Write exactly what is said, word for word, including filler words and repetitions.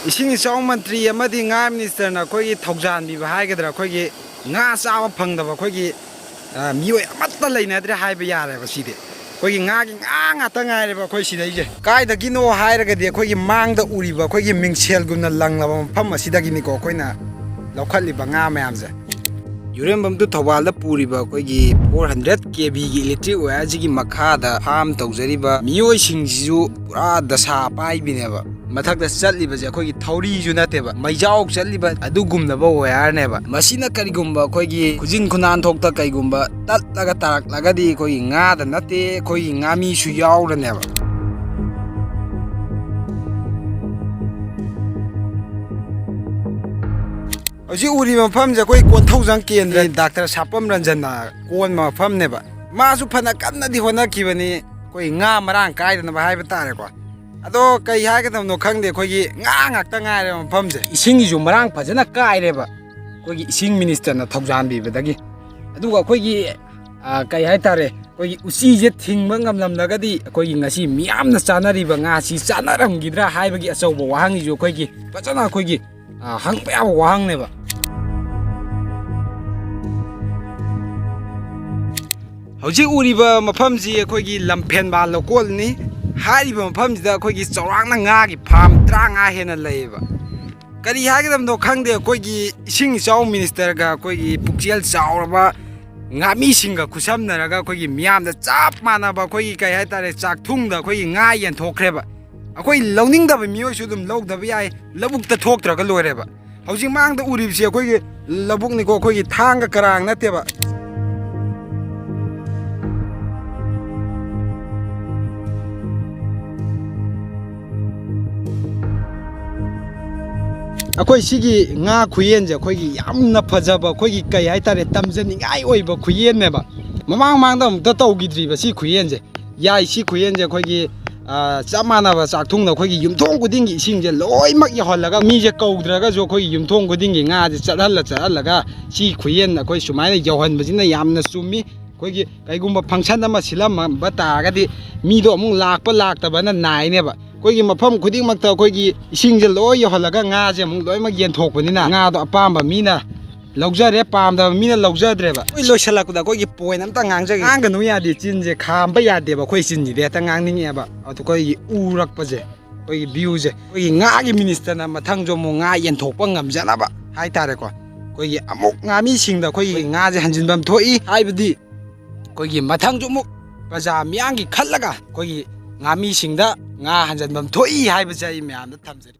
ꯏꯁꯤꯡ ꯏꯆꯥꯎ ꯃꯟꯇ꯭ꯔꯤ ꯑꯃꯗꯤ ꯉꯥ ꯃꯤꯅꯤꯁꯇꯔꯅ ꯑꯩꯈꯣꯏꯒꯤ ꯊꯧꯖꯥꯟꯕꯤꯕ ꯍꯥꯏꯒꯗ꯭ꯔꯥ, ꯑꯩꯈꯣꯏꯒꯤ ꯉꯥ ꯆꯥꯕ ꯐꯪꯗꯕ ꯑꯩꯈꯣꯏꯒꯤ, ꯑ, ꯃꯤꯑꯣꯏ ꯑꯃꯠꯇ ꯂꯩꯅꯗ꯭ꯔꯦ ꯍꯥꯏꯕ ꯌꯥꯔꯦꯕ꯫ ꯁꯤꯗꯤ ꯑꯩꯈꯣꯏꯒꯤ ꯉꯥꯒꯤ ꯉꯥ ꯉꯥꯛꯇ ꯉꯥꯏꯔꯦꯕ ꯑꯩꯈꯣꯏ ꯁꯤꯗꯩꯁꯦ꯫ ꯀꯥꯏꯗꯒꯤꯅꯣ ꯍꯥꯏꯔꯒꯗꯤ ꯑꯩꯈꯣꯏꯒꯤ ꯃꯥꯡꯗ ꯎꯔꯤꯕ ꯑꯩꯈꯣꯏꯒꯤ ꯃꯤꯡꯁꯦꯜꯒꯨꯝꯅ ꯂꯪꯂꯕ ꯃꯐꯝ ꯑꯁꯤꯗꯒꯤꯅꯤꯀꯣ ꯑꯩꯈꯣꯏꯅ ꯂꯧꯈꯠꯂꯤꯕ ꯉꯥ ꯃꯌꯥꯝꯁꯦ꯫ ꯌꯨꯔꯦꯝꯕꯝ ꯇꯨ ꯊꯧꯕꯥꯜꯗ ꯄꯨꯔꯤꯕ ꯑꯩꯈꯣꯏꯒꯤ four hundred K Vꯒꯤ electric wireꯁꯤꯒꯤ ꯃꯈꯥꯗ farm ꯇꯧꯖꯔꯤꯕ ꯃꯤꯑꯣꯏꯁꯤꯡꯁꯤꯁꯨ ꯄꯨꯔꯥ ꯗꯁꯥ ꯄꯥꯏꯕꯤꯅꯦꯕ꯫ ꯃꯊꯛꯇ ꯆꯠꯂꯤꯕꯁꯦ ꯑꯩꯈꯣꯏꯒꯤ ꯊꯧꯔꯤꯁꯨ ꯅꯠꯇꯦꯕ, ꯃꯩꯖꯥꯎ ꯆꯠꯂꯤꯕ ꯑꯗꯨꯒꯨꯝꯂꯕ wireꯅꯦꯕ꯫ ꯃꯁꯤꯅ ꯀꯔꯤꯒꯨꯝꯕ ꯑꯩꯈꯣꯏꯒꯤ ꯈꯨꯖꯤꯟ ꯈꯨꯅꯥꯟ ꯊꯣꯛꯇ ꯀꯩꯒꯨꯝꯕ ꯇꯠꯂꯒ ꯇꯥꯔꯛꯂꯒꯗꯤ ꯑꯩꯈꯣꯏꯒꯤ ꯉꯥꯗ ꯅꯠꯇꯦ, ꯑꯩꯈꯣꯏꯒꯤ ꯉꯥꯃꯤꯁꯨ ꯌꯥꯎꯔꯅꯦꯕ꯫ ꯍꯧꯖꯤꯛ ꯎꯔꯤꯕ ꯃꯐꯝꯁꯦ ꯑꯩꯈꯣꯏ ꯀꯣꯟꯊꯧꯖꯝ ꯀꯦꯟꯗ꯭ꯔ ꯗꯥꯛꯇꯔ ꯁꯥꯄꯝ ꯔꯟꯖꯟꯅ ꯀꯣꯟꯕ ꯃꯐꯝꯅꯦꯕ꯫ ꯃꯥꯁꯨ ꯐꯅ ꯀꯟꯅꯗꯤ ꯍꯣꯠꯅꯈꯤꯕꯅꯤ, ꯑꯩꯈꯣꯏ ꯉꯥ ꯃꯔꯥꯡ ꯀꯥꯏꯗꯅꯕ ꯍꯥꯏꯕ ꯇꯥꯔꯦꯀꯣ꯫ ꯑꯗꯣ ꯀꯩ ꯍꯥꯏꯒꯗꯕꯅꯣ ꯈꯪꯗꯦ, ꯑꯩꯈꯣꯏꯒꯤ ꯉꯥ ꯉꯥꯛꯇ ꯉꯥꯏꯔꯦꯕ ꯃꯐꯝꯁꯦ꯫ ꯏꯁꯤꯡꯒꯤꯁꯨ ꯃꯔꯥꯡ ꯐꯖꯅ ꯀꯥꯏꯔꯦꯕ, ꯑꯩꯈꯣꯏꯒꯤ ꯏꯁꯤꯡ ꯃꯤꯅꯤꯁꯇꯔꯅ ꯊꯧꯖꯥꯟꯕꯤꯕꯗꯒꯤ꯫ ꯑꯗꯨꯒ ꯑꯩꯈꯣꯏꯒꯤ, ꯑ, ꯀꯩ ꯍꯥꯏꯇꯥꯔꯦ, ꯑꯩꯈꯣꯏꯒꯤ ꯎꯆꯤꯁꯦ ꯊꯤꯡꯕ ꯉꯝꯂꯝꯂꯒꯗꯤ ꯑꯩꯈꯣꯏꯒꯤ ꯉꯁꯤ ꯃꯤꯌꯥꯝꯅ ꯆꯥꯅꯔꯤꯕ ꯉꯥꯁꯤ ꯆꯥꯅꯔꯝꯈꯤꯗ꯭ꯔꯥ ꯍꯥꯏꯕꯒꯤ ꯑꯆꯧꯕ ꯋꯥꯍꯪꯁꯤꯁꯨ ꯑꯩꯈꯣꯏꯒꯤ ꯐꯖꯅ ꯑꯩꯈꯣꯏꯒꯤ, ꯑ, ꯍꯪꯕ ꯌꯥꯕ ꯋꯥꯍꯪꯅꯦꯕ꯫ ꯍꯧꯖꯤꯛ ꯎꯔꯤꯕ ꯃꯐꯝꯁꯤ ꯑꯩꯈꯣꯏꯒꯤ ꯂꯝꯐꯦꯟꯕꯥꯜ ꯂꯧꯀꯣꯜꯅꯤ꯫ ꯍꯥꯏꯔꯤꯕ ꯃꯐꯝꯁꯤꯗ ꯑꯩꯈꯣꯏꯒꯤ ꯆꯥꯎꯔꯥꯛꯅ ꯉꯥꯒꯤ farm ꯇꯔꯥꯃꯉꯥ ꯍꯦꯟꯅ ꯂꯩꯌꯦꯕ꯫ ꯀꯔꯤ ꯍꯥꯏꯒꯗꯕꯅꯣ ꯈꯪꯗꯦ, ꯑꯩꯈꯣꯏꯒꯤ ꯏꯁꯤꯡ ꯏꯆꯥꯎ ꯃꯤꯅꯤꯁꯇꯔꯒ ꯑꯩꯈꯣꯏꯒꯤ ꯄꯨꯛꯆꯦꯜ ꯆꯥꯎꯔꯕ ꯉꯥꯃꯤꯁꯤꯡꯒ ꯈꯨꯠꯁꯝꯅꯔꯒ ꯑꯩꯈꯣꯏꯒꯤ ꯃꯤꯌꯥꯝꯗ ꯆꯞ ꯃꯥꯟꯅꯕ ꯑꯩꯈꯣꯏꯒꯤ, ꯀꯩ ꯍꯥꯏꯇꯥꯔꯦ, ꯆꯥꯛꯊꯨꯡꯗ ꯑꯩꯈꯣꯏꯒꯤ ꯉꯥ ꯌꯦꯟꯊꯣꯛꯈ꯭ꯔꯦꯕ꯫ ꯑꯩꯈꯣꯏ ꯂꯧꯅꯤꯡꯗꯕ ꯃꯤꯑꯣꯏꯁꯨ ꯑꯗꯨꯝ ꯂꯧꯗꯕ ꯌꯥꯏ, ꯂꯧꯕꯨꯛꯇ ꯊꯣꯛꯇ꯭ꯔꯒ ꯂꯣꯏꯔꯦꯕ꯫ ꯍꯧꯖꯤꯛ ꯃꯥꯡꯗ ꯎꯔꯤꯕꯁꯤ ꯑꯩꯈꯣꯏꯒꯤ ꯂꯧꯕꯨꯛꯅꯤꯀꯣ, ꯑꯩꯈꯣꯏꯒꯤ ꯊꯥꯡꯒ ꯀꯔꯥꯡ ꯅꯠꯇꯦꯕ꯫ ꯑꯩꯈꯣꯏ ꯁꯤꯒꯤ ꯉꯥ ꯈꯨꯌꯦꯟꯁꯦ ꯑꯩꯈꯣꯏꯒꯤ ꯌꯥꯝꯅ ꯐꯖꯕ, ꯑꯩꯈꯣꯏꯒꯤ ꯀꯩ ꯍꯥꯏꯇꯥꯔꯦ, ꯇꯝꯖꯅꯤꯡꯉꯥꯏ ꯑꯣꯏꯕ ꯈꯨꯌꯦꯟꯅꯦꯕ꯫ ꯃꯃꯥꯡ ꯃꯃꯥꯡꯗ ꯑꯃꯨꯛꯇ ꯇꯧꯈꯤꯗ꯭ꯔꯤꯕ ꯁꯤ ꯈꯨꯌꯦꯟꯁꯦ꯫ ꯌꯥꯏ, ꯁꯤ ꯈꯨꯌꯦꯟꯁꯦ ꯑꯩꯈꯣꯏꯒꯤ, ꯑ, ꯆꯞ ꯃꯥꯟꯅꯕ ꯆꯥꯛꯊꯨꯡꯗ ꯑꯩꯈꯣꯏꯒꯤ ꯌꯨꯝꯊꯣꯡ ꯈꯨꯗꯤꯡꯒꯤ ꯏꯁꯤꯡꯁꯦ ꯂꯣꯏꯅꯃꯛ ꯌꯧꯍꯜꯂꯒ, ꯃꯤꯁꯦ ꯀꯧꯗ꯭ꯔꯒꯁꯨ ꯑꯩꯈꯣꯏꯒꯤ ꯌꯨꯝꯊꯣꯡ ꯈꯨꯗꯤꯡꯒꯤ ꯉꯥꯁꯦ ꯆꯠꯍꯜꯂ ꯆꯠꯍꯜꯂꯒ ꯁꯤ ꯈꯨꯌꯦꯟ ꯑꯩꯈꯣꯏ ꯁꯨꯃꯥꯏꯅ ꯌꯧꯍꯟꯕꯁꯤꯅ ꯌꯥꯝꯅ ꯆꯨꯝꯃꯤ꯫ ꯑꯩꯈꯣꯏꯒꯤ ꯀꯩꯒꯨꯝꯕ function ꯑꯃ ꯁꯤꯜꯂꯝꯕ ꯇꯥꯔꯒꯗꯤ ꯃꯤꯗꯣ ꯑꯃꯨꯛ ꯂꯥꯛꯄ ꯂꯥꯛꯇꯕꯅ ꯅꯥꯏꯅꯦꯕ꯫ ꯑꯩꯈꯣꯏꯒꯤ ꯃꯐꯝ ꯈꯨꯗꯤꯡꯃꯛꯇ ꯑꯩꯈꯣꯏꯒꯤ ꯏꯁꯤꯡꯁꯦ ꯂꯣꯏ ꯌꯧꯍꯜꯂꯒ ꯉꯥꯁꯦ ꯑꯃꯨꯛ ꯂꯣꯏꯅꯃꯛ ꯌꯦꯟꯊꯣꯛꯄꯅꯤꯅ, ꯉꯥꯗꯣ ꯑꯄꯥꯝꯕ ꯃꯤꯅ ꯂꯧꯖꯔꯦ, ꯄꯥꯝꯗꯕ ꯃꯤꯅ ꯂꯧꯖꯗ꯭ꯔꯦꯕ꯫ ꯑꯩꯈꯣꯏ ꯂꯣꯏꯁꯤꯜꯂꯛꯄꯗ ꯑꯩꯈꯣꯏꯒꯤ ꯄꯣꯏꯟ ꯑꯝꯇ ꯉꯥꯡꯖꯒꯦ꯫ ꯉꯥꯡꯒꯅꯨ ꯌꯥꯗꯦ, ꯆꯤꯟꯁꯦ ꯈꯥꯝꯕ ꯌꯥꯗꯦꯕ꯫ ꯑꯩꯈꯣꯏ ꯆꯤꯟꯁꯤꯗꯤ ꯍꯦꯛꯇ ꯉꯥꯡꯅꯤꯡꯉꯦꯕ꯫ ꯑꯗꯣ ꯑꯩꯈꯣꯏꯒꯤ ꯎꯔꯛꯄꯁꯦ, ꯑꯩꯈꯣꯏꯒꯤ ꯚ꯭ꯌꯨꯁꯦ, ꯑꯩꯈꯣꯏꯒꯤ ꯉꯥꯒꯤ ꯃꯤꯅꯤꯁꯇꯔꯅ ꯃꯊꯪꯁꯨ ꯑꯃꯨꯛ ꯉꯥ ꯌꯦꯟꯊꯣꯛꯄ ꯉꯝꯖꯅꯕ ꯍꯥꯏꯇꯥꯔꯦꯀꯣ, ꯑꯩꯈꯣꯏꯒꯤ ꯑꯃꯨꯛ ꯉꯥꯃꯤꯁꯤꯡꯗ ꯑꯩꯈꯣꯏꯒꯤ ꯉꯥꯁꯦ ꯍꯟꯖꯤꯟꯐꯝ ꯊꯣꯛꯏ꯫ ꯍꯥꯏꯕꯗꯤ ꯑꯩꯈꯣꯏꯒꯤ ꯃꯊꯪꯁꯨ ꯑꯃꯨꯛ ꯄ꯭ꯔꯖꯥ ꯃꯤꯌꯥꯝꯒꯤ ꯈꯜꯂꯒ ꯑꯩꯈꯣꯏꯒꯤ ꯉꯥꯃꯤꯁꯤꯡꯗ ꯉꯥ ꯍꯟꯖꯤꯟꯐꯝ ꯊꯣꯛꯏ ꯍꯥꯏꯕꯁꯦ ꯑꯩ ꯃꯌꯥꯝꯗ ꯊꯝꯖꯔꯤ꯫